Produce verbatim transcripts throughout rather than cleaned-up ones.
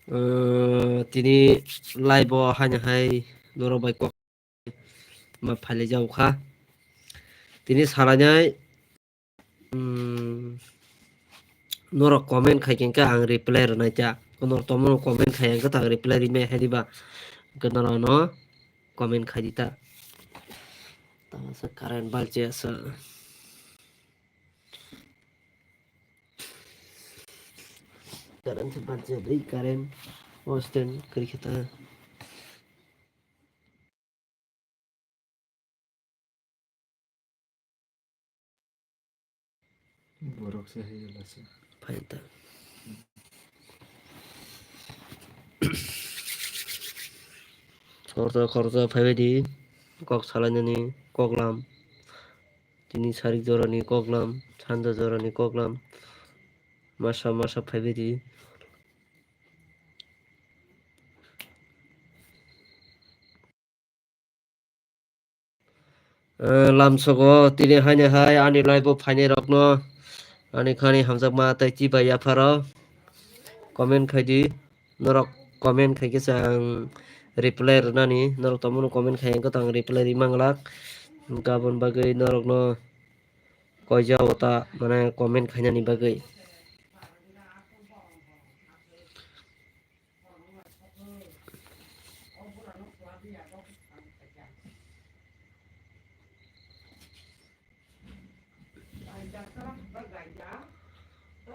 Uh, tini live o haino hai norok bai kok ma phailai jago kha. Tini salainai, um, norok comment khai khe ang reply rwnai ta. Norok tongmano comment khai ang khe ta ang reply rimai hai diba. Hwnkhe norok no comment khai di ta. Tamo sa current balchi asa. Current se balchi, current. O stand kari khe ta. Borok se hai lasa. Phai ta. Khoroksa khoroksa phaibai di. Kok salainani koklam. Tini sarik jorani koklam, sanja jorani koklam. Masa masa phaibai di. Eh, lamsogo tini haino hai ani live o phainai rokno ani khani hamjakma tei chibai yapharo comment khai di. Norok comment khai khe se ang reply rwnani. Norok tongmano comment khai ang khe to ang reply ri manglak. Gabon bagwi norokno koijao ta mane comment khainani bagwi.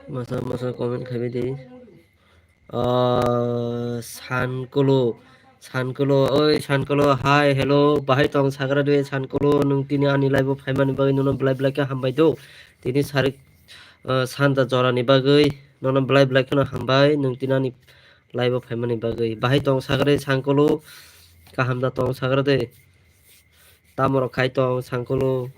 Masa masa comment khaibai di. Ah, Sankolo, Sankolo, oi Sankolo, hi, hello, bahai tong sagra de Sankolo, nwng tini ani live o phaimani bagwi nono belai belai khe hambai do. Tini sarik, ah, santa jorani bagwi nono belai belai kheno hambai, nwng tini ani live o phaimani bagwi. Bahai tong sagra de Sankolo, kaham da tong sagra de. Tamo rok khai tong Sankolo.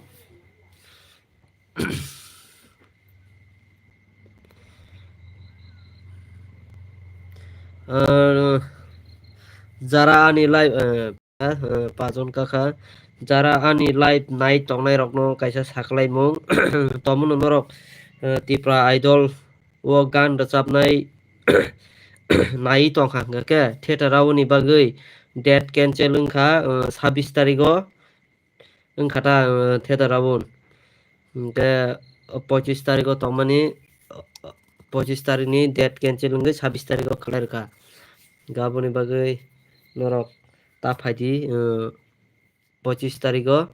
Ah, jara ani live, eh, eh, pajon kakha, jara ani live nai tongnai rokno kaisa saklaimung. Tomono norok, eh, Tipra Idol o gan rwchapnai nai tongkha hwnkhe theater aboni bagwi date cancel wngkha, eh, sabbish tarigo. Wngkha ta, uh, theater abon. Hwnkhe, uh, pochis tarikgo tongmani, uh, pochis tarikni date cancel wngwi sabbish tarikgo khlai rwkha. Hwnkhe aboni bagwi norok ta phaidi, uh, pochis tarikgo,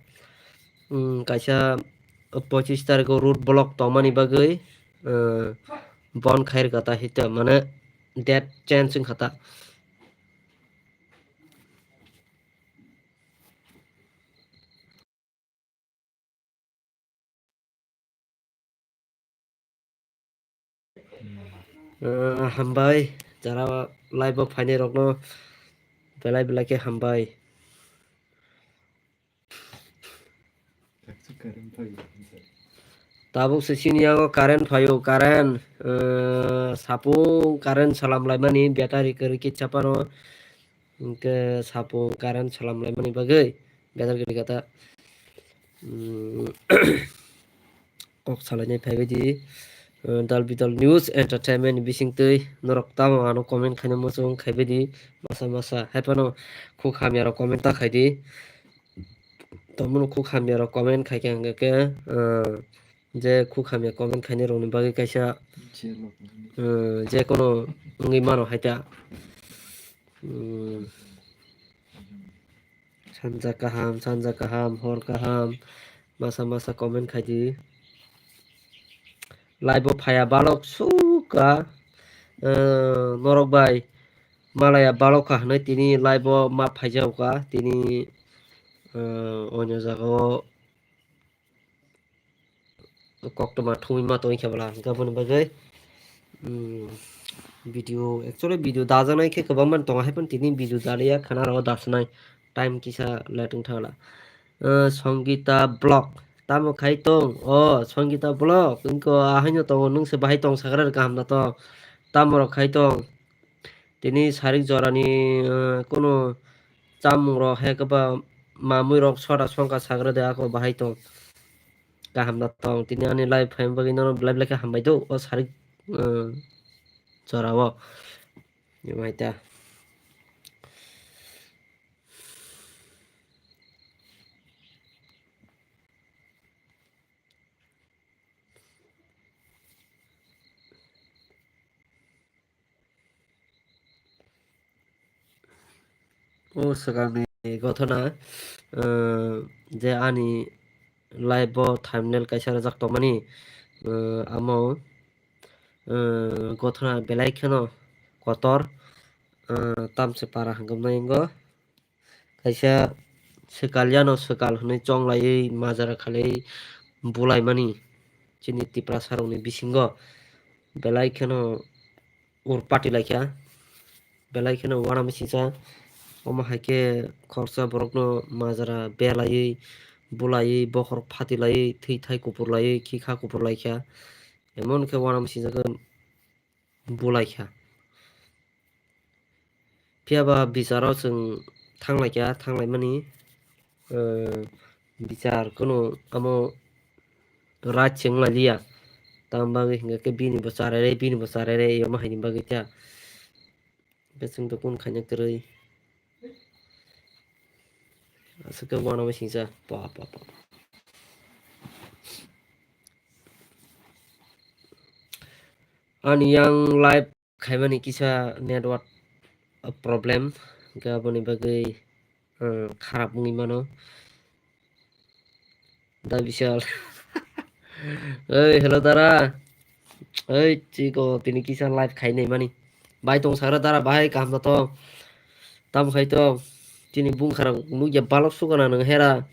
um, kaisa, uh, pochis tarikgo road block tongmani bagwi, uh, bon khai rwkha ta hita, mane date change wngkha ta. Ah, hambai, jara live o phainai rokno belai belai khe hambai. Tabuk se chini yago current phaio, current, eh, sapung current salam laimani, battery kwrwi kisa phano, hwnkhe sapung current salam laimani bagwi battery kwrwi kata, mm, kok salainai phaibai di, eh, dal bidal news entertainment bisingtwi norok tamo ano comment khaina muchung khaibai di, masa masa hai phano khuk hamya rok comment ta khai di. Tongmano khuk hamya rok comment khai khe hwnkhe khe, ah, je khuk hamya comment khainai rokni bagwi kaisa, ah, je kono wngwi mano hai ta. Hmm. Sanja kaham, sanja kaham, hor kaham, masa masa comment khai di. Live o phaiya balok sukha, eh, norok bai malaya balok kha hwnwi tini live o ma phaijago kha, tini, eh, onyo jaga o koktwma thumwi ma tongwi khe bwla, hwnkhe aboni bagwi, mm, video, actually video dajaknai khe kwbangma tongo, hai phano tini video daliya khana rw dasinai, time kisa late wngthala. Eh, Songita Vlog. Tamo khai tong? O, Songita Vlog. Wngkha, ahaino tongo, nwng se bahai tong sagra rw kaham da tong. Tamo rok khai tong? Tini sarik jorani, eh, kunu chamung rok hai khe ba mamui rok soda songkha sagra de ako bahai tong. Kaham da tong. Tini ani live phaima bagwi nono belai belai khe hambai do. O sarik, eh, jora o. Yamaita. O swkangni gothona, eh, je ani live o thumbnail kaisa rwjak tongmani, eh, amo, eh, gothona belai kheno kotor, eh, tamse para hwnwi wngo. Kaisa swkal yano swkal hwnwi chonglaiwi majra khalwi bulaimani chini Tiprasarokni bisingo belai kheno ur pati laikha, belai kheno uanamsingcha. Omo hai khe khoroksa borokno majra berlaiwi, bulaiwi, bokhorok phatilaiwi, thwi thai kupurlaiwi, khikha kupurlaikha. Emon khe uanamsingcha khe bulaikha. Phiya ba bicharo chwng thanglaikha, thanglaimani, eh, bichar kunu amo right se wnglailiya. Tamo bagwi hwnkhe bini bo charere, bini bo charere, omo haini bagwi ta. Hwnkhe chwng tong kunu khaina kwrwi. Aswk khe uanamsingcha. Pa, pa, pa, pa. Ani yang live khaimani kisa network problem, hwnkhe aboni bagwi, eh, kharap wngwi mano. Da Bishal. Oi, hello dara. Oi, chiko, tini kisa live khainai mani. Bai tong sagra dara, bahai kaham na to. Tam khai to. Tini bungkharok nukya balok sukana nang hera.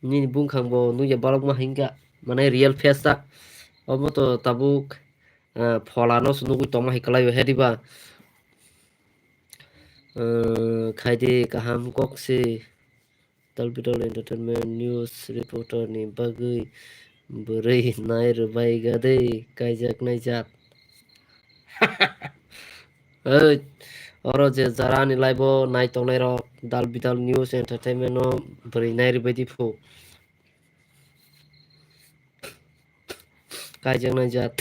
Nini bungkhang bo nukya balok ma hingka. Mane real face ta. Obo to tabuk, eh, phola no se nugwi tongma hai kwlai o he diba. Eh, khaidi kaham kok se. Dal Bidal Entertainment news reporter ni bagwi bwrwi nai rwbai gadei kaijak naijak. Oi, oro je jara ani live o nai tongnai rok Dal Bidal news entertainment no bwrwi nai rwbai di phu. Kaijak naijak.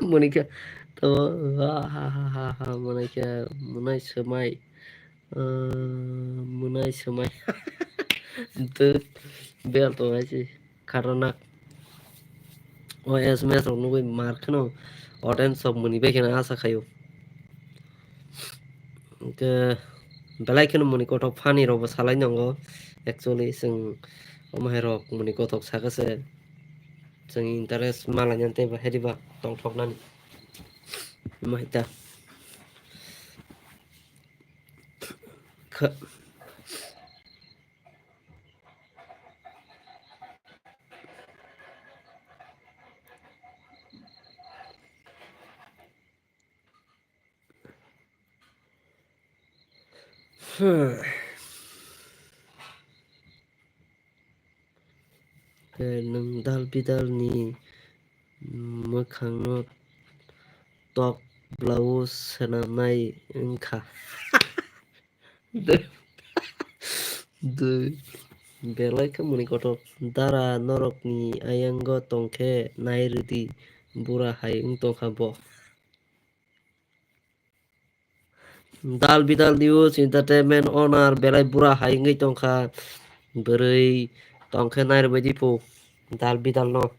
Muni khe to ha ha ha ha ha muni khe munai swmai. Ah, munai swmai. Dut bel to hai se khatronak. O S M S rok nugwi mar kheno audience rok muni bai kheno asa khaio. Hwnkhe belai kheno muni kothok funny rokbo salai nango. Actually chwng omo hai rok muni kothok saka se chwng interest malainani tei bo hai diba tongthoknani. Omo hai ta. Kha- Hmm. Khe nwng Dal Bidal ni mwkhangno tok blouse swnamnai wngkha. Dui. Dui. Belai khe muni kotor. Dara norokni ayango tongkhe nai rwdi, bura hai wng tongkha bo. Dal Bidal News Entertainment owner belai bura hai wngwi tongkha. Bwrwi tongkhe nai rwbai di phu Dal Bidal no.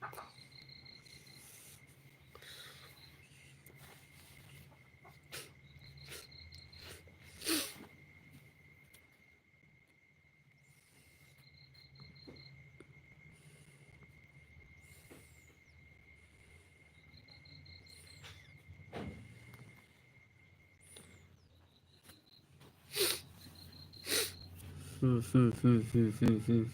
Hmm, hmm, hmm, hmm, hmm, hmm.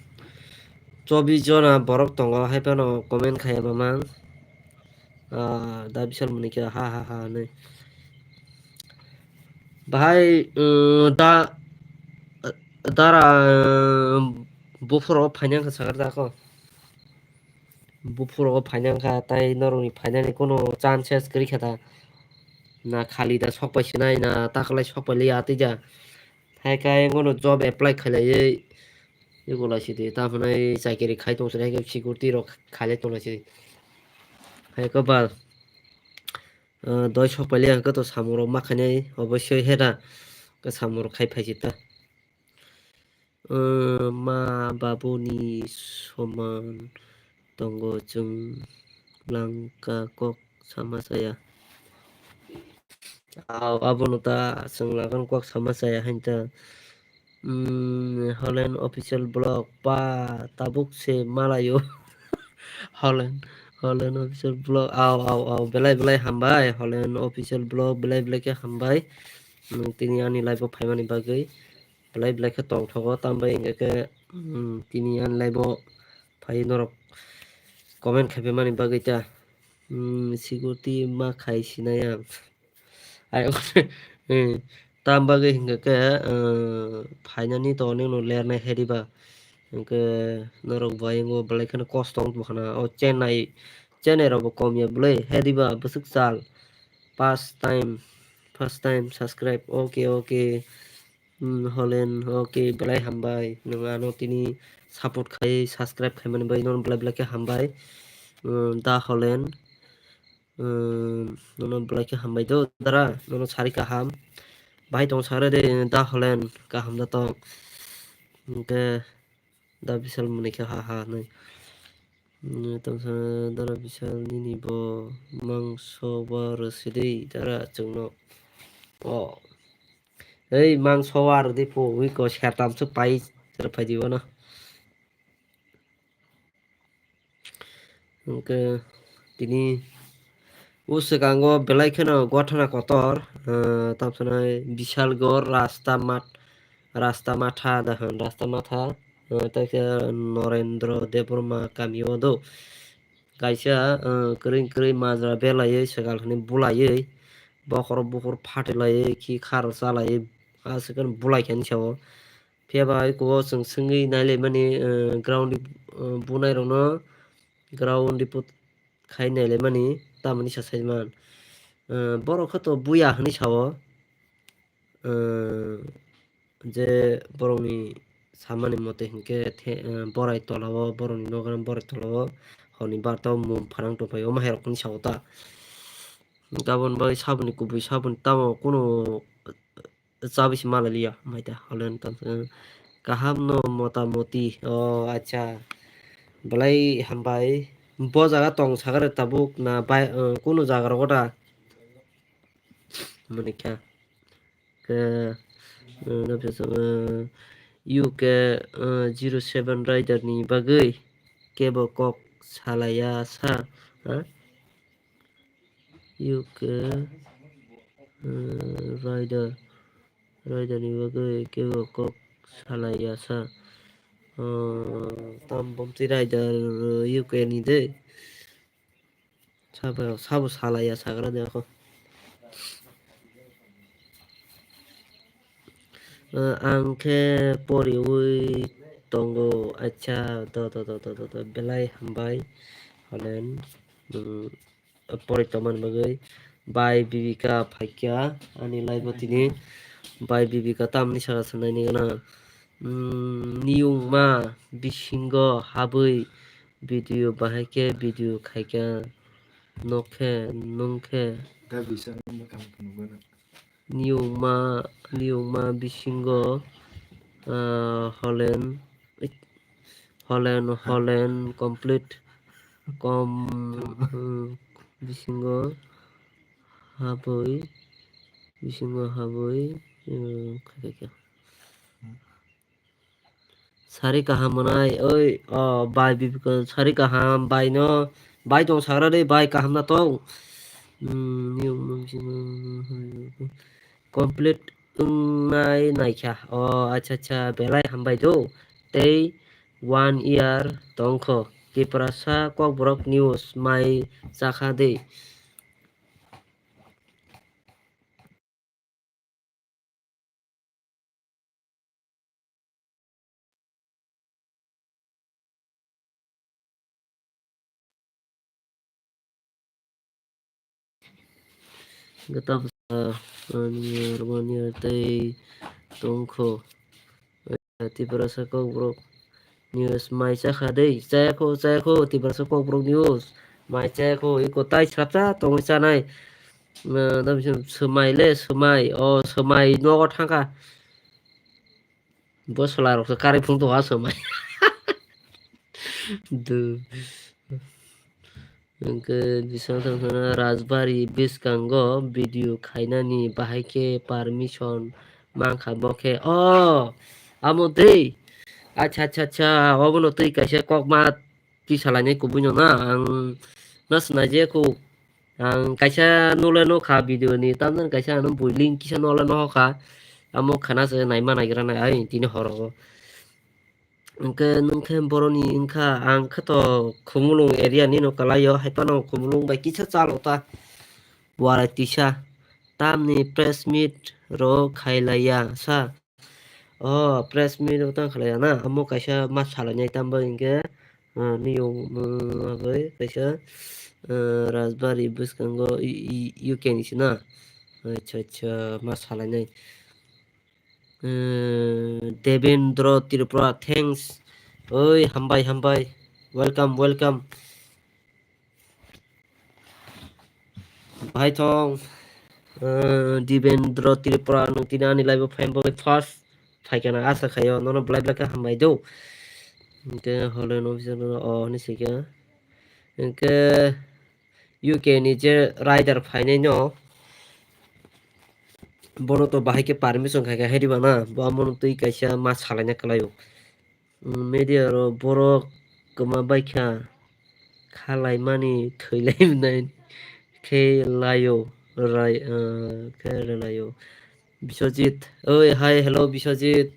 Chobbish jona borok tongo, hai phano comment khaiya mamang. Ah, da Bishal muni khe ha ha ha hinwi. Bahai, um, da, dara, um, buphuru phaina wngkha sakha da kho. Buphuru phaina wngkha, tai norokni phainani kuno chance kwrwi kha da. Na khali da sokpai sinai, na takwlai sokpai liya twi da. Hai khe ayang no job apply khailaiwi, ego lai sidi, tamo hwnwi chakiri khai tong sidi, hai khe security rok khailai tong lai sidi. Hai khe ba, Ah, doi sok paili ang khe to samung rok ma khainai, oboisoi hera khe samung rok khai phai si ta. Ah, ma babuni soman tongo chwng langka kok sama chaya. Aw, abono ta chwng langka kok sama chaya hain ta. Hmm, Holen official vlog pa tabuk se malayo. Holen, Holen official vlog. Aw, aw, aw, belai, belai hambai. Holen official vlog, belai, belai khe hambai. Hmm, tini ani live o phaimani bagwi. Belai, belai khe tongthogo. Tambai hingkhe khe, hmm, tini ani live o phai norok comment khaiphaimani bagwi ta. Hmm, security ma khai sinai ang. Ai, eh, tam bagwi hingkha khe, eh, phainani to nini no lernai hediba. Hingkhe norok bai wngwi belai kheno kosto wng tongkha na. O Chennai, Chennai rok bo kom ya bwlwi hediba bwswk chal. First time, first time subscribe. Okay, okay. Hmm, Holen, okay, belai hambai. Nwng ano tini support khai, subscribe khaimani bai, nono belai belai khe hambai. Hmm, Da Holen. Hmm, nono belai khe hambai do, dara. Nono sari kaham. Bahai tong sare de, Da Holen, kaham da tong. Hingkhe Da Bisal mwnwi khe ha ha hinwi. Hmm, tong sa, Dara Bisal nini bo mangso wa rwsidi, dara chwngno. O. Ei, mangso wa rwdi po, ui ko sertam se pai, rwphai di bono. Hingkhe tini o swkango belai kheno gothana kotor, ah, tamsonai Bishalgor Rasta Mat, Rasta Matha da hwn, Rasta Matha, ah, tei khe Norendro Debbarma kami o do. Kaisa, ah, kwrwi kwrwi majra belaiwi swkang hwnwi bulaiwi, bokhorok bukhur phatilaiwi, khi khar chalaiwi, aswk kheno bulai kha hinwi sa-o. Phiya ba eko o chwng swngwi nailaimani, eh, ground ni, eh, bunai rokno ground report khai nailaimani tamoni sa saiman. Eh, borok khe to buya hinwi sa-o. Eh, je borokni samani mote hinkhe the, eh, borai tola o, borokni nokran borai tola o hwnwi barta o mum pharang tongphai o, omo hai rok hinwi sa-o ta. Gabon bai saboni kubui saboni tamo kunu chabwi se malai liya, mai ta, Holen tong, eh, kaham no mota moti. O, acha. Belai hambai. Bo jaga tong sagare tabuk na bai, eh, kunu jaga rogo da? Mani kha. Ke, eh, no pesa, eh, U K, eh, zero seven rider ni bagwi kebo kok salaiya sa, ha? U K, eh, rider, rider ni bagwi kebo kok salaiya sa. Eh, tam bomti rider, eh, U K ni de. Sabo, sabo salaiya sagra de ako. Eh, ang khe poriwi tongo. Acha, do, do, belai hambai. Holen, mm, pori tongmani bagwi bai Bibika phaikha ani live o tini. Bai Bibika tamni saka sanai ni gana. Hmm, niyungma bisingo habwi video bahai khe video khaikha nokhe nungkhe. Da bisa nungkha nungkha. Niyungma, niyungma bisingo, ah, holen, holen, holen complete kom, hmm, bisingo habwi, bisingo habwi, hmm, khaikha. Sari kaham mwnai, oi, o, bai Bibika sari kaham, bai no, bai tong sagra de, bai kaham na tong. Hmm, complete wngnai naikha. O, acha, acha, belai hambai do. Tei one year tongkho. Tiprasa Kokborok news mai chakha de. Gata bwsa, ah, ani armani tei tongkho. Tiprasa Kokborok news mai chakha dei. Chayakho, chayakho, Tiprasa Kokborok news. Mai chayakho, iko tai srapsa tongwi chanai. Swmai le swmai, o swmai nogo thangkha. Bo swla rok se karwi phung tongha swmai. Du. Hwnkhe bising thangkhana Rajbari bwskango video khainani bahai khe permission mankha bo khe. O, amo twi. Acha, acha, acha. Obono twi kaisa kokma twi salainai kubui no na. Ang no swnaijaya kho. Ang kaisa nole nokha video ni, tamjani kaisa ano bui link kisa nole nohokha. Amo khana se naima naigra nai ai tini horo. Hwnkhe nwng khe boroni wngkha, ang khe to Khumulwng area ni no kwlaio, hai phano Khumulwng bai kisa chalo ta. Warai tisa. Tamni press meet ro khailaiya sa. O press meet ro tang khailaiya na, amo kaisa ma salainai tambo hinkhe, ah, niyong, ah, bai kaisa, ah, Rajbari bwskango i, i, U K ni se na. Acha, acha, ma salainai. Eh, Devendra Tripura, thanks. Oi, hambai, hambai. Welcome, welcome. Bahai thong, eh, Devendra Tripura, nwng tini ani live o phai bagwi first phaikha na asa khaio, nono belai belai khe hambai do. Hwnkhe hole no bisa no, oh, hinwi swikha. Hwnkhe U K ni je rider phainai no, bono to bahai khe permission khai kha, hai diba na? Bo amono twi kaisa ma salaina kwlaio. Mm, media rok borok kwma baikha, kha laimani thwi laimani khe laio, rai, ah, khe laio. Biswajit, oi, hi, hello, Biswajit.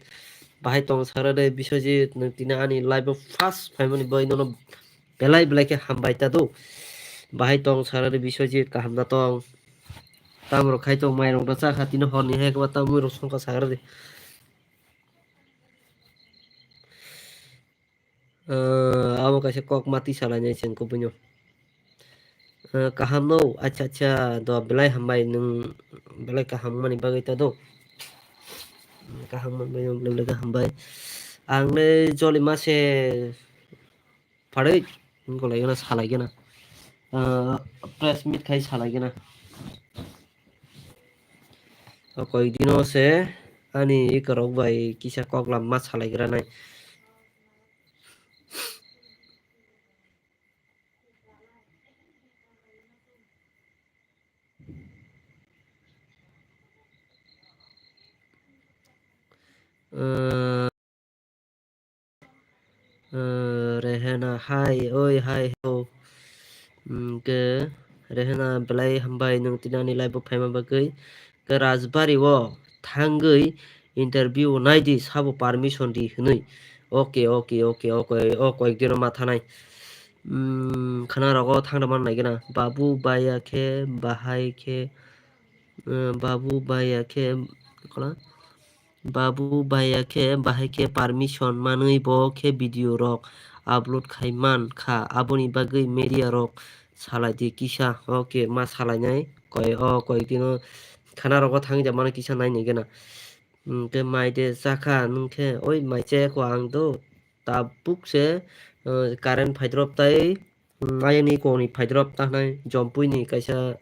Bahai tong sara de, Biswajit, nwng tini ani live o first phaimani bai nono belai belai khe hambai ta do. Bahai tong sara de, Biswajit, kaham da tong. Tamrok khai tong, mairok da cha kha, tini horni hai kwma tamwi rok songkha sara de. Ah, abo kaisa kok mati salainai chwng kubuino. Ah, kaham no, acha, acha, do belai hambai nwng belai kaham mani bagwi ta do. Kaham mani bagwi belai belai khe hambai. Ang le joli mase pharwi wngkha lai gana, salai gana. Ah, press meet khai salai gana. O koi dino se ani ikorok bai kisa koklam ma salai gra nai. Eh, eh, Rehena, hi, oi, hi, hello. Mm, ke Rehena, belai hambai nwng tini ani live o phaima bagwi. Ke Rajbari o thangwi interview nai di, sabo permission di hwnwi. Okay, okay, okay, okay, o koyek dino ma thanai. Mm, khana rogo thangna man nai gana. Babu baya khe, bahai khe, eh, babu baya khe, kola? Babu baya khe bahai khe permission manwi bo khe video rok upload khai man kha, aboni bagwi media rok salai di kisa. Okay, ma salai nai, koi, o koi dino khana rogo thangwi da mano kisa nai nai gana. Hwnkhe mai de chakha, nwng khe oi mai chaya kho ang do. Tabuk se, eh, current phaidrop tai, mm, ayang ni kok ni phaidrop ta hnai Jompui ni kaisa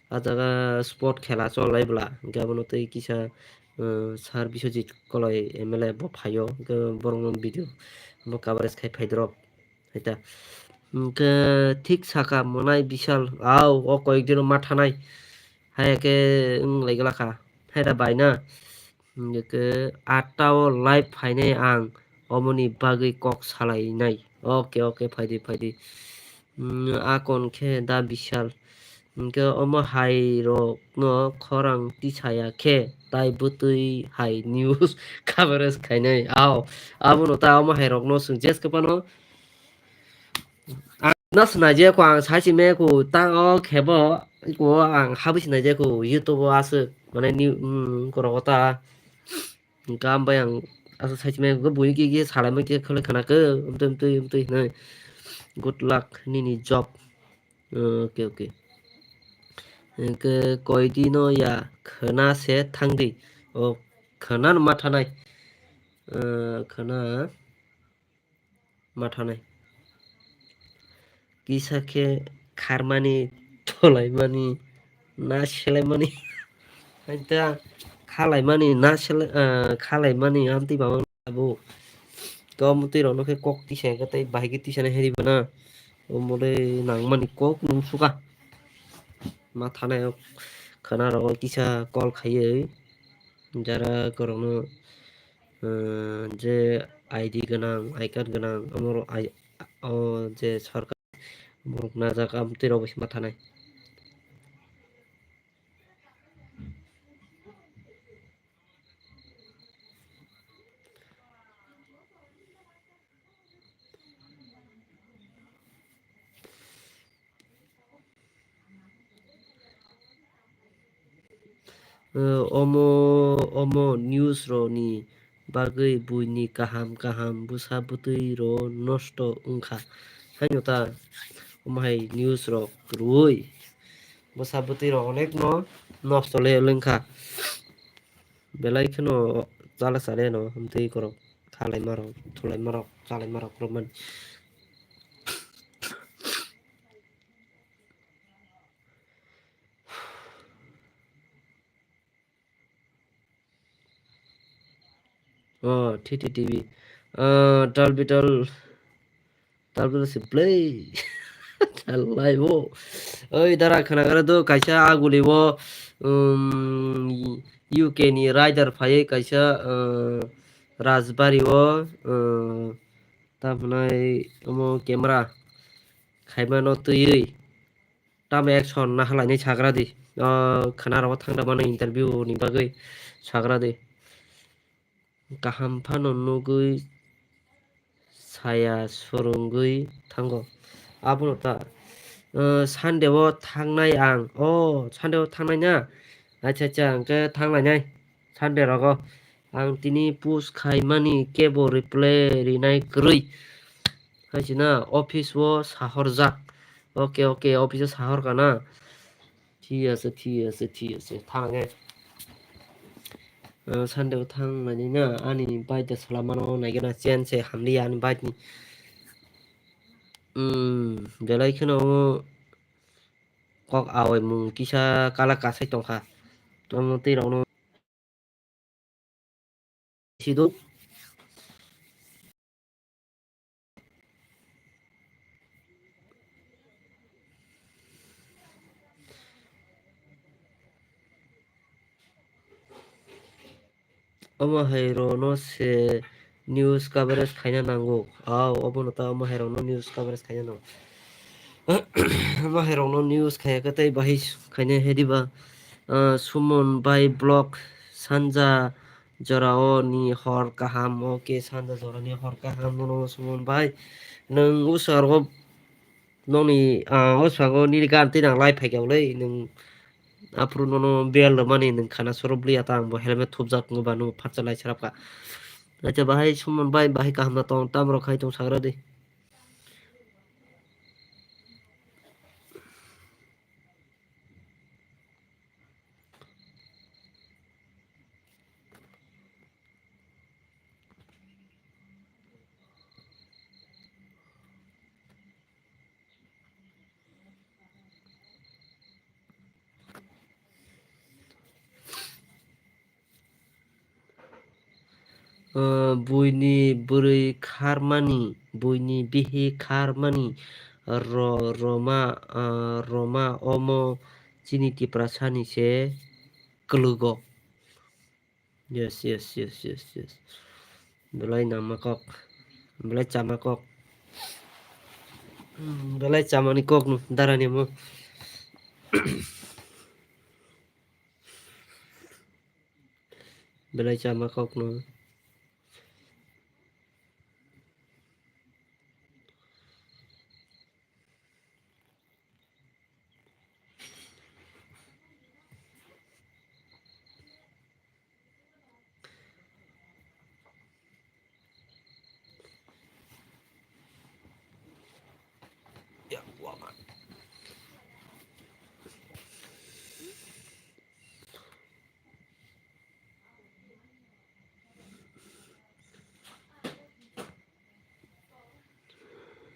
ah jaga sport khela chol lai bwla. Hwnkhe abono tei kisa, eh, sir Biswajit Koloi M L A bo phaio, hwnkhe borok no video bo coverage khai phaidrop. Hai ta. Hwnkhe thik saka monai Bishal, au, o koyek dino ma thanai. Hai khe wng lai gla kha. Hai da bai na. Hwnkhe atta o live phainai ang, omoni bagwi kok salainai. Okay, okay, phaidi, phaidi. Mm, akon khe da Bishal. Hwnkhe omo hai rok no khorang tisaya khe tai bwtwi hai news coverage khainai. Ao, abono ta omo hai rok no chwng jeske phano. Ang no swnai je ko ang sai si me ko ta o khebo ko ang habwi swnai je ko YouTube o aswk mane ni, mm, ko rogo ta. Hwnkhe ang bai ang aswk sai si me ko bui ki ki salai ma ki khole khana ko umtwi umtwi umtwi hinwi. Good luck nini job. Okay, okay. Hwnkhe koi di no ya khwna se thang di. O khwna no ma thanai. Eh, khwna ma thanai. Kisa khe kharmani tolaimani. Na selaimani. Haita khalaimani, na sela-, ah, khalaimani, amtwi baba abo. Tom twi rokno khe kok tisa khe tei bahai khe tisa na heri bana. Omo le nangmani kok nung suka. Ma thanai khana rok kisa call khaiwi. Jara korokno, ah, je I D gwnang, I card gwnang, omo rok I, o je sarkar borok najak, amtwi rok bai se ma thanai. Eh, omo, omo news rokni bagwi buini kaham kaham bwsa bwtwi rok nosto wngkha. Haino ta omo hai news rok rwui bwsa bwtwi rok onek no nosto le wngkha. Belai kheno chala chale no hamtwi korok khalaima rok, thulaima rok, chalaima rok rwmani. Oh, T T T V. Ah, tal bital, tal bital se play. Chalai bo. Oi, dara khana gara do kaisa aguli bo, um, U K ni rider phai kaisa, uh, Rajbari o, uh, ta hwnai omo camera khaima no twiwi. Tamo action na halai nai sagra di. O khana rogo thang da mano interview ni bagwi sagra di. Kaham phano nugwi saya swrwngwi thango. Abono ta, o, Sunday o thangnai ang. O, Sunday o thangnai na? Acha, acha, hwnkhe thanglainai Sunday rogo. Ang tini post khaimani kebo reply rinai kwrwi. Hai se na, office o sahorjak. Oke, oke, office o sahorkha na. Thik ase, thik ase, thik ase. Thang nai. Ah, Sunday o thang nai na, ani bike da salamano naigena chen se hamliya ani bike ni. Hmm, belai kheno kok awai mung kisa kala kasai tongkha. Tongmung twi rokno. Sido. Omo hai rokno se news coverage khaina nango. Au, obono ta omo hai rokno news coverage khaina nango. Omo hai rokno news khaiya khe tei bahai khaina hediba, ah, Suman bai vlog sanja jorao ni hor kaham, oke, sanja jorani hor kaham, nono Suman bai. Nwng usargo nokni, ah, o swago nini gan twi nang lai phaikha bwlai, nwng aphuru nono bel rwmani nwng khana sorop liya ta, ang bo helmet thupjak wngba nwng phatsa lai srapkha. Acha bahai Suman bai, bahai kaham na tong, tamo rok khai tong sagra di. Ah, buini bwrwi kharmani, buini bihi kharmani, ro-, roma, ah, roma omo chini Tiprasani se kwlwgo. Yes, yes, yes, yes, yes. Belai nama kok. Belai chama kok. Hmm, belai chamani kok no, darani mo. Belai chama kok no.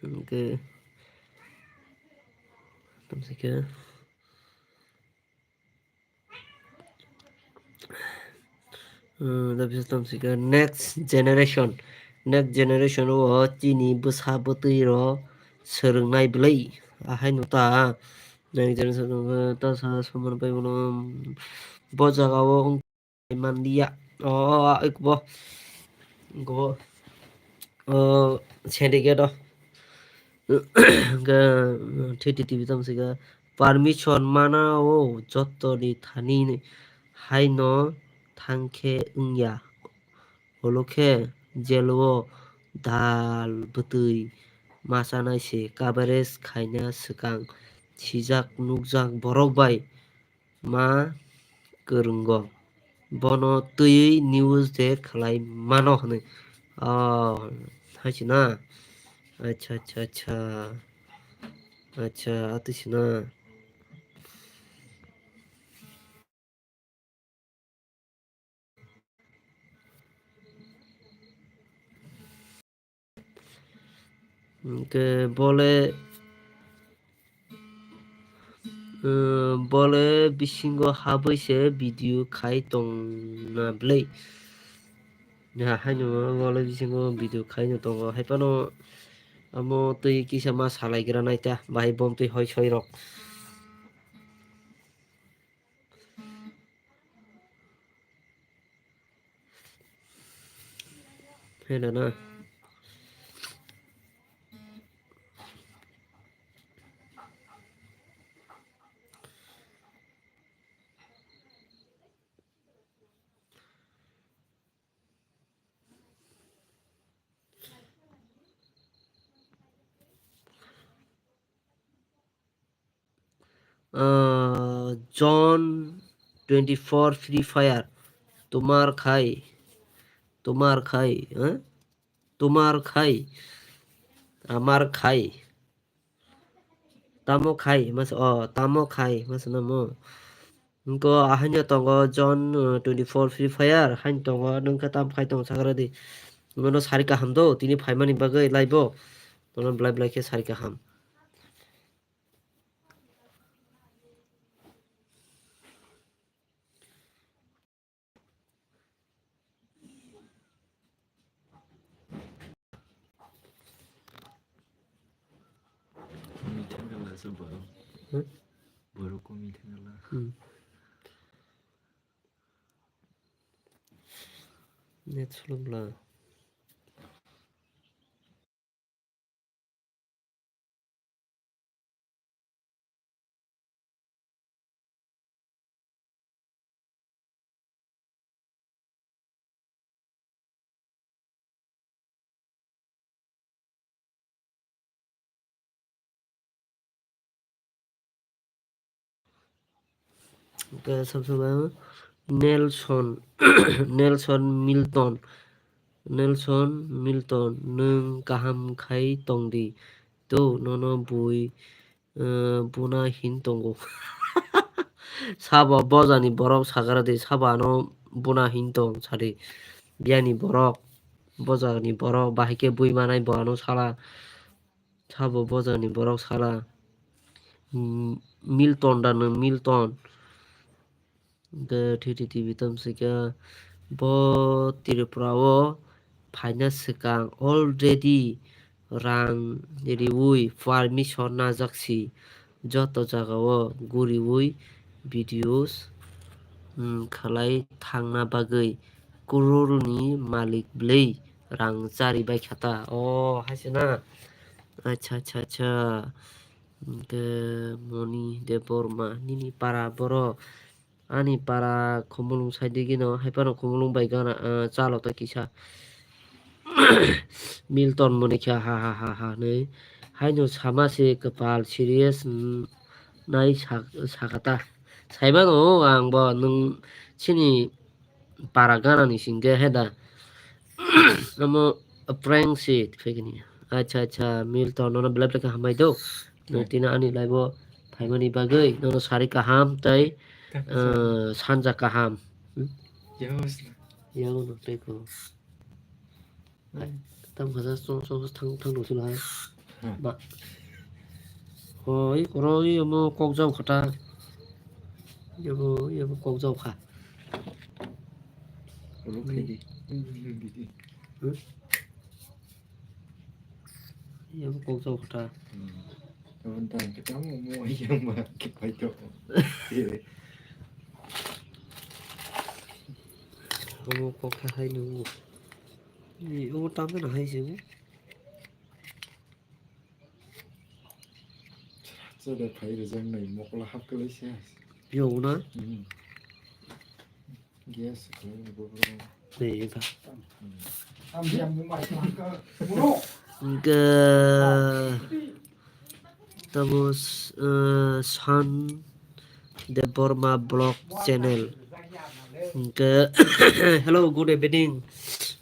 Hwnkhe, tamo se khe. Hmm, da bisa tong sika next generation. Next generation o chini bwsa bwtwi ro swrwngnai bwlai. Ahai no ta. Next generation o ta sa soman pai bono bo jaga o wng manliya. O, o, o, bo. Go. O, sende ge do. Ga, thiti tibi tong sika. Permission mana o jotto ni thani haino thangkhe wngya. Holo khe jelo dal bwtwi ma chanai se coverage khaina swkang sijak nukjak borok bai ma kwrwngo. Bono twiwi news de khlai mano hwnwi. Oh, hai se na? Acha, acha, acha. Acha, atwi se na? Hwnkhe bole, eh, bole bisingo habwi se video khai tongna bwlai. Ya, haino bole bisingo video khaino tongo. Hai phano amo twi kisa ma salai gra nai ta, bahai bom twi hoi soi rok. Hello na. Ah, John twenty-four Free Fire. Tomar khai. Tomar khai, eh? Tomar khai. Amar khai. Tamo khai, mas, oh, tamo khai, mas namo. Nko ahaino tongo John, uh, twenty-four Free Fire, haino tongo, nungkha tam khai tongo sakra di. Ngono sari kaham do, tini phaimani bagwi laibo. Nono blai blai khe sari kaham. Kumi thangla se borok. Hmm? Borok kumi thangla. Hmm. Net slow bla. Hwnkhe samsokma Nelson, Nelson Milton, Nelson Milton, nwng kaham khai tongdi, to nono bui, eh, buna hin tongo. Sabo bojani borok sagaradi, sabo ano buna hin tong sadi. Biyani borok, bojani borok, bahai khe bui manai bo ano sala. Sabo bojani borok sala. Mm, Milton da nwng Milton. Hwnkhe thiti tibi tamo swikha bo Tripura o phaina swkang already rang riwi permission najak si joto jaga o guriwi videos, mm, khlai thangna bagwi crore ni malik bwlwi rang chari bai kha ta. O hai se na. Acha, acha, acha. Hwnkhe Moni Debbarma nini para borok. Ani para Khumulwng side gino, hai phano Khumulwng bai gana, ah, chalo ta kisa. Milton moni khe ha ha ha ha hinwi. Haino sama se kwpal serious, mm, nai sa-, sakha ta. Saimano ang bo nwng chini para gana ni singkhe he da. Omo prank se phaikani. Acha, acha, Milton, nono belai belai khe hambai do. Nwng tini ani live o phaimani bagwi, nono sari kaham tei, eh, sanja kaham. Hmm? Yago no tei ko. Hmm. Tam khaja chong chong thang thang rw sila hai. Hmm. Ba. Hoi, koroi omo kok jao kha ta. Yabo, yabo kok jao kha. Uluk khaidi. Hmm? Yang kok jok kha. Hmm. Kawan tan kita mau mau yang mah kita itu. Omo kok kha hai nungo. Ni omo tam na hai se. Chada phai rejang nai mokla hap kele se. Yo na. Hmm. Gas kele ni bobro. Ni ka. Hmm. Hingke tamo, eh, San Debbarma Vlog Channel. Hingke, hello, good evening.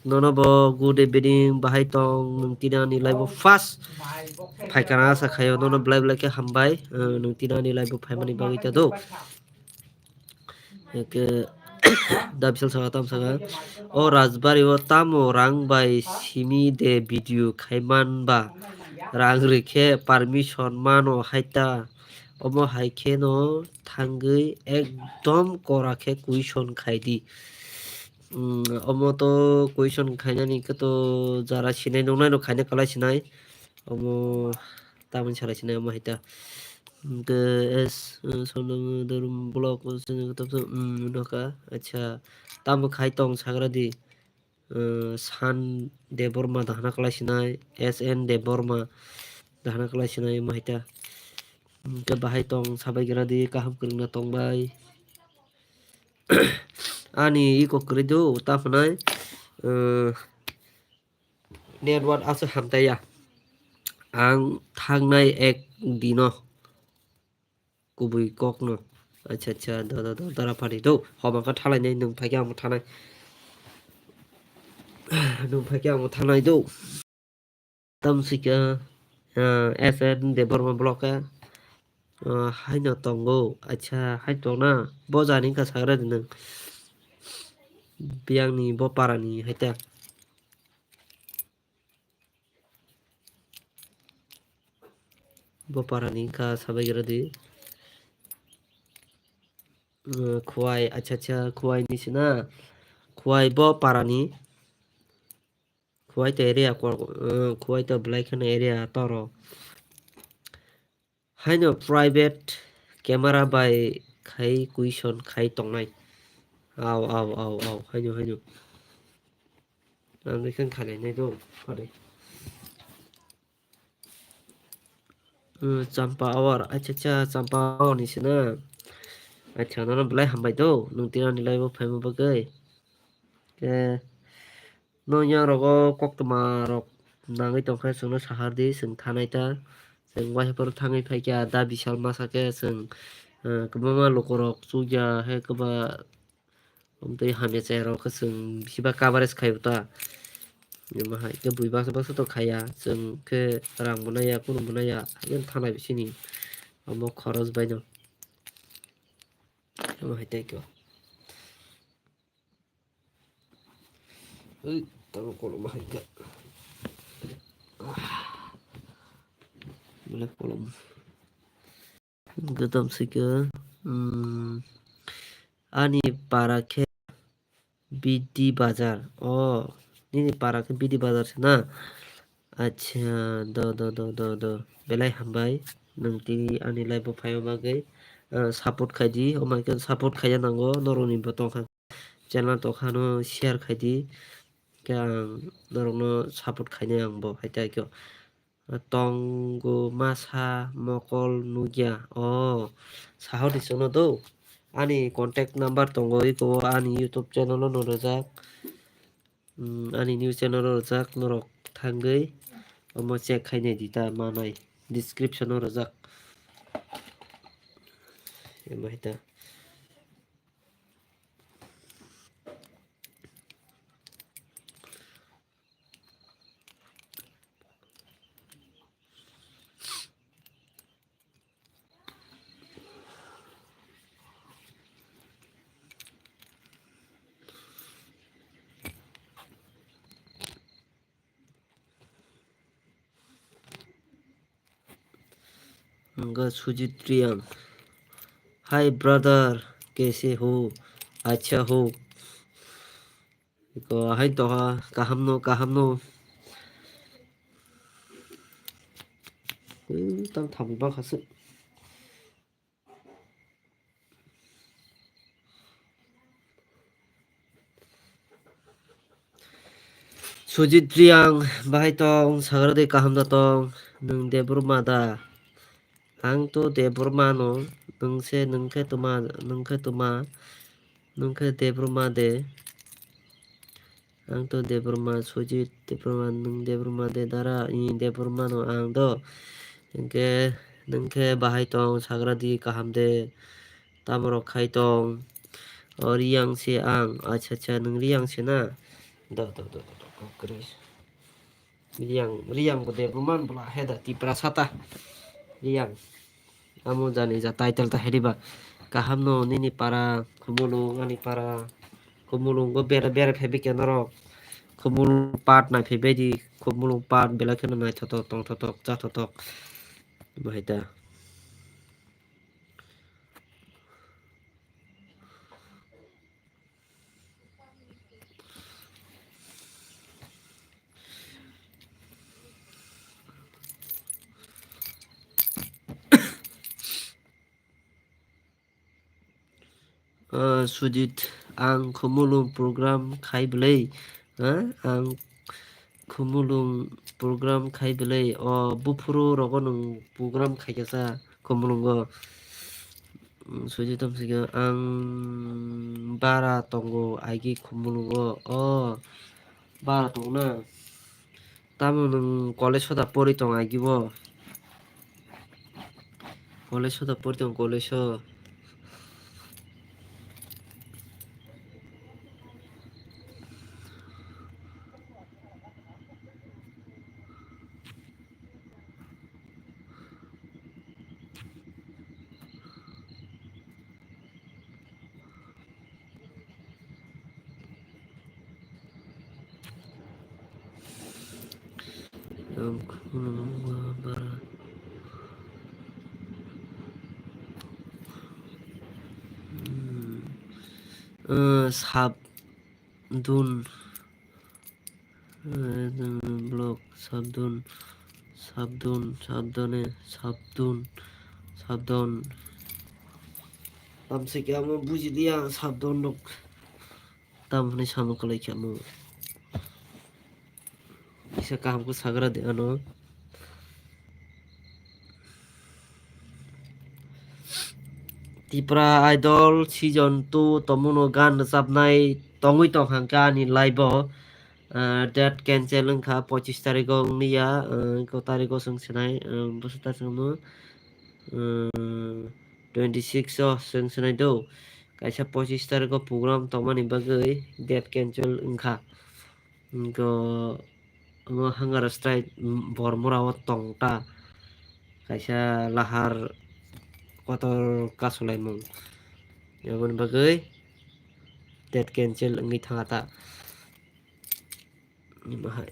Nono bo good evening, bahai tong, nung tini ani live o first phaikana asa khayo, nono belai belai khe hambai, eh, nung tini ani live o phaimani bagwi ta do. Hingke, da bisal saka tam saka. O Rajbari o tamo rang bai simi de video khai man ba? Rang rikhe permission mano hai ta. Omo hai khe no thangwi ekdom kora khe question khai di. Hmm, omo to question khainani khe to jara sinai nungnai no khaina kwlai sinai. Omo tamoni salai sinai omo hai ta. Hingke es, eh, sonong dorum block, eh, sini kotop so, hmm, noka. Acha, tamo khai tong sagra di. Eh, San Debbarma dahana kwlai sinai, S N Debbarma dahana kwlai sinai omo hai ta. Hingke bahai tong sabai gira di, kaham kwrwngna tong bai. Ani iko kwrwi do, ta phnai, eh, network aswk hamtaiya. Ang thangnai ek dino kubui kokno. Acha, acha, da, da, da, dara phari do. Homa kha thalai nai, nwng phaikhe ang bo thanai. Nwng phaikhe ang bo thanai do. Tamsika, ah, S N Debbarma block, ah, haino tongo. Acha, hai tongna. Bo jani wngkha sagra di nwng. Biyangni bo parani hai ta. Bo parani wngkha sabai gira di. Uh, Khowai, acha, acha, Khowai ni sina. Khowai bo parani. Khowai to area kor, uh, Khowai to belai kheno area toro. Haino private camera bai khai question khai tongnai. Au, au, au, au, haino, haino. Ang khe khalai nai do, pare. Uh, Champa Awar, acha, acha, Champa Awar ni sina. Acha, nono belai hambai do, nwng tini ani live o phaima bagwi. Khe, Nwng yang rogo koktwma rok nangwi tongkha, chwngno sahar di, chwng thanai ta. Chwng waisa phuru thangwi phaikha, da bisal masa khe chwng, eh, kwbangma lukurok chukya, hai kwba, omtwi hamya chaya rok khe chwng bisiba coverage khaio ta. Emo hai khe bui baksa baksa to khaya, chwng khe rang bo naiya, kunu bo naiya, hai khe thanai bisini omo khoros baino. Omo hai tei khe. Ui, tamo kolom hai khe. Ah. Belai kolom. Gudam sika. Hmm. Ani para khe B D Bazar. Oh, nini para khe B D Bazar se na? Acha, do, do, do, do, do. Belai hambai. Nwng tini ani live o phaima bagwi, ah, support khai di. Omo hai khe support khaina nango. Norokni bo tongkha. Channel tongkha no share khai di. Khe ang norokno support khainai ang bo hai tai khe. Tongo masa mokol nukya. Oh, sahor di chwngno do. Ani contact number tongo, iko ani YouTube channel o no rwjak. Hmm, ani new channel o rwjak, norok thangwi omo check khainai di ta manai. Description o rwjak. Emo hai ta. Hwnka Sujit Reang. Hi brother, kaise ho? Acha ho. To hai to ha, kaham no, kaham no. Hmm, tang thamwi bang khasuk. Sujit Priang, bahai tong, sagra de kaham da tong, nwng Debbarma da? Ang to Debbarma no, nwng se, nwng khe tma, nwng khe tma, nwng khe Debbarma de. Ang to Debbarma, Sujit Debbarma, nwng Debbarma de dara, i Debbarma no ang do. Hwnkhe nwng khe bahai tong, sagra di kaham de, tamo rok khai tong. O Riyang se ang, acha acha, nwng Riyang se na? Do, do, do, do, do, kwrwi. Riyang, Riyang bo Debbarma bwla he da, Tiprasa ta. Riyang. Amo jani ja title ta hedi ba. Kaham no nini para, Khumulwng ani para. Khumulwng go bera bera phaibai khe norok. Khumulwng part nai phaibai di. Khumulwng part belai kheno naithotok, tongthotok, chathotok. Bahai ta. Ah, Sujit, ang Khumulwng program khai bwlai. Ah, ang Khumulwng program khai bwlai. O buphuru rogo nwng program khai kha sa Khumulwngo. Mm, Sujit tong sikha, ang bara tongo agi Khumulwngo. O, bara tongna. Tamo nwng college hoda pori tong agi bo? College hoda pori tong college o. Hmm. Eh, Sabdun. Eh, blok Sabdun, Sabdun, Sabdone, Sabdun, Sabdon. Tamsai khe amo buji liya ang Sabdon rok. Tam hwnwi samung kwlai khe amo. Kisa kaham khe sagra de ano. Tipra Idol season two tomono gan rwchapnai tongwi tong kha ani live o. Ah, date cancel wngkha pochis tarikh o wngya, ah, eko tarikh o chwng sinai, ah, bwswk ta chwngno, ah, twenty six o chwng sinai do. Kaisa pochis tarikh o program tongmani bagwi date cancel wngkha. Go, omo Hangara Strike, mm, Bormora o tong ta. Kaisa lahar kotor kasulaimung. Aboni bagwi date cancel wngwi thangkha ta. Bahai.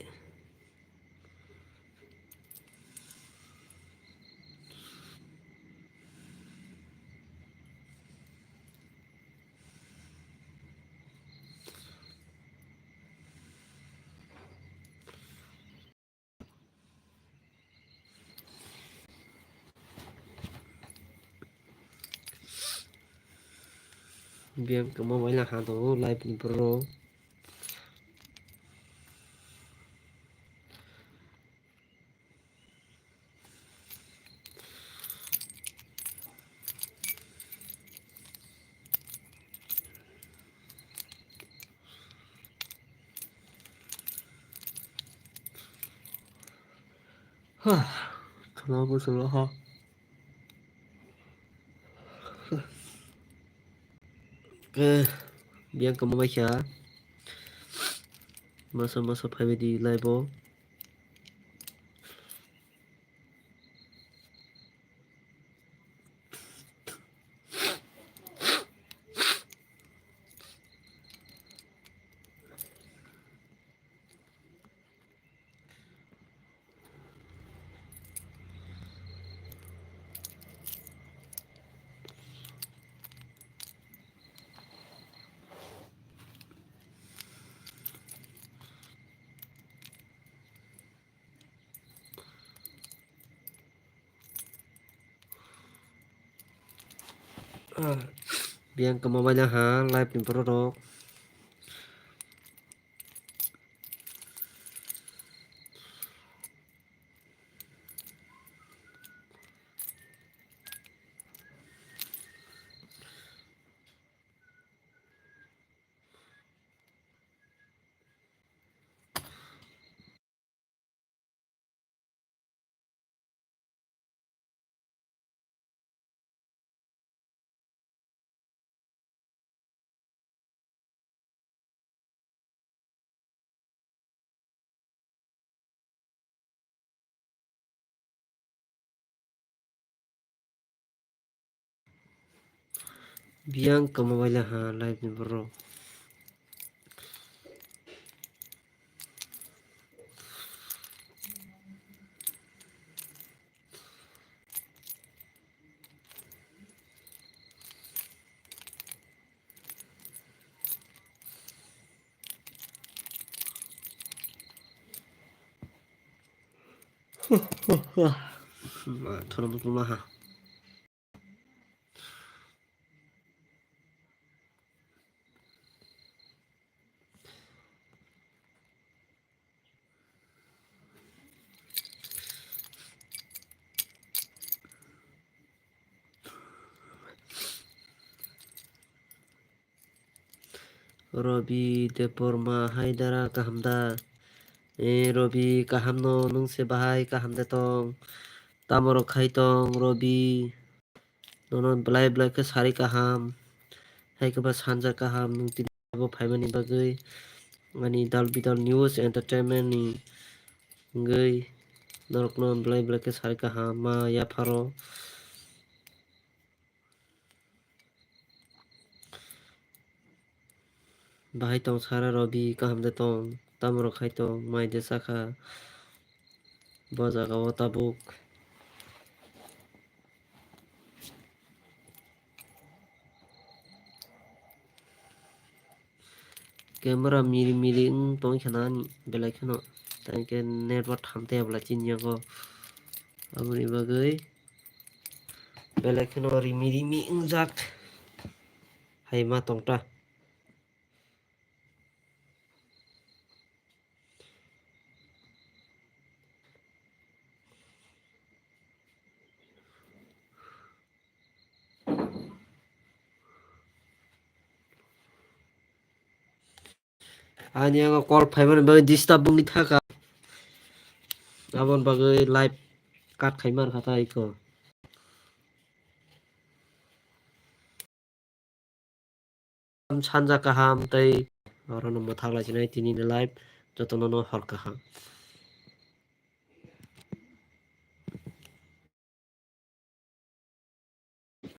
Biyang kwma bai lang ha tongo live ni boro. Khama bwswk ha. Ke biyang kwma bai kha. Masa masa phaibai di live o. Biyang kwma baila ha live ni borok rok. Biyang kwma baila ha live ni borok. Thono bukuma ha. Robi Debbarma hai dara kaham da? Eh, Robi kaham no, nwng se bahai kaham de tong? Tamo rok khai tong, Robi? Nono belai belai khe sari kaham, hai khe ba sanja kaham, nwng tini bo phaimani bagwi, ani dal bidal news entertainment ni wngwi norokno belai belai khe sari kaham ma yapharo. Bahai tong sara Robi, kaham de tong? Tamo rok khai tong? Mai de sakha bo jaga o tabuk. Camera miri miri wng tong khe na ani belai kheno, tei khe network tham tei belai chini yago, aboni bagwi belai kheno rimi rimi wngjak hai ma tong ta. Ani abo call phaimani bagwi disturb wngwi thaka. Aboni bagwi live cut khaima rwkha ta iko. Sanja kaham tei orono mwthak lai sinai tini ni live jotono no hor kaham.